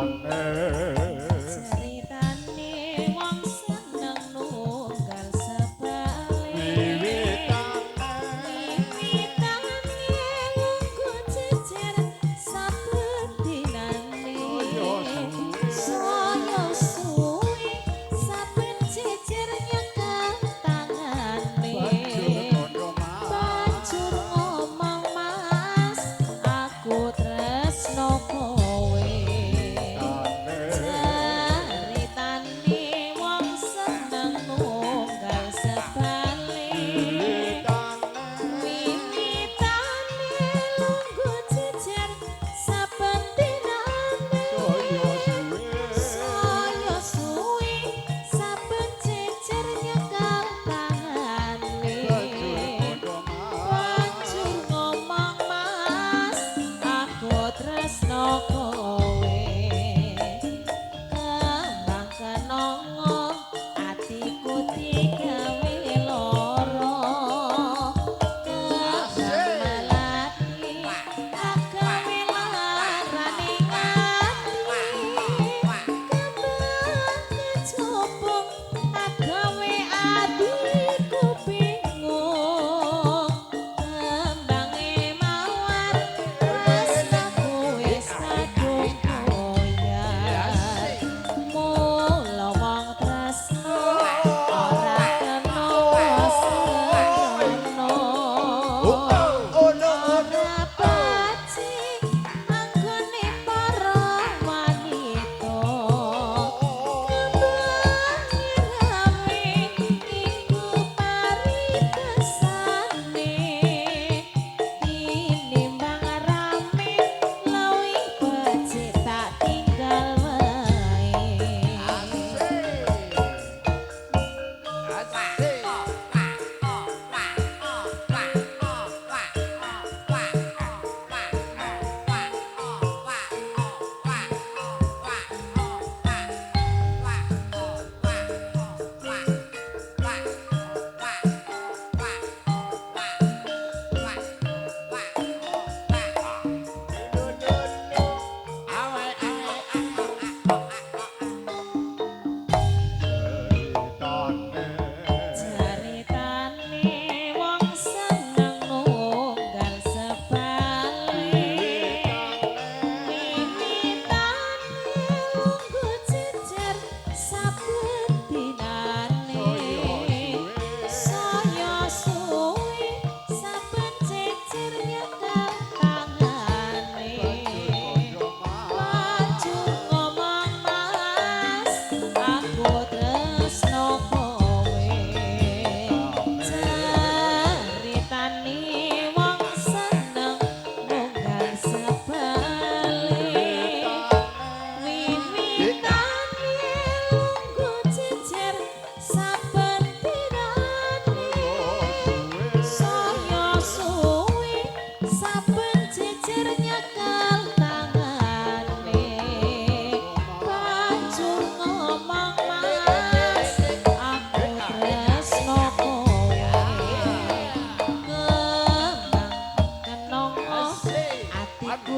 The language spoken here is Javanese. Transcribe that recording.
Ceritane. Ceritane wong seneng nunggal sebalik. Wiwitane. Wiwitane lungguh jejer saben dinane. Saya suwe saben jejer nyekel tangane. Banjur kondo, Mas. Banjur ngomong, Mas, aku tresno kowe. Ceritane wong seneng nunggal sebalik. Wiwitane lungguh jejer saben dinane. Saya suwe saben jejer nyekel tangane. Banjur ngomong, Mas, aku tresno kowe. Kembang kenongo atiku digawe lara. Kembang melati agawe larane ati. Kembang kecubung agawe atiku bingung. Kembange mawar tresnaku wis kadung koyar. Mula wong tresno ora kena senono. Ora becik anggone para wanita. Kembange rame iku paribasane. Tinimbang rame luwih becik tak tinggal wae. Asik. Asik. Ceritane. Ceritane wong seneng nunggal sebalik. Wiwitane lungguh jejer saben dinane. Saya suwe saben jejer nyekel tangane. Banjur ngomong, Mas, aku tresno kowe. Ceritane wong seneng nunggal sebalik. Wiwitane lungguh jejer saben dinane. Saya suwe saben jejer nyekel tangane. Banjur ngomong, Mas, aku tresno kowe. Kembang kenongo atiku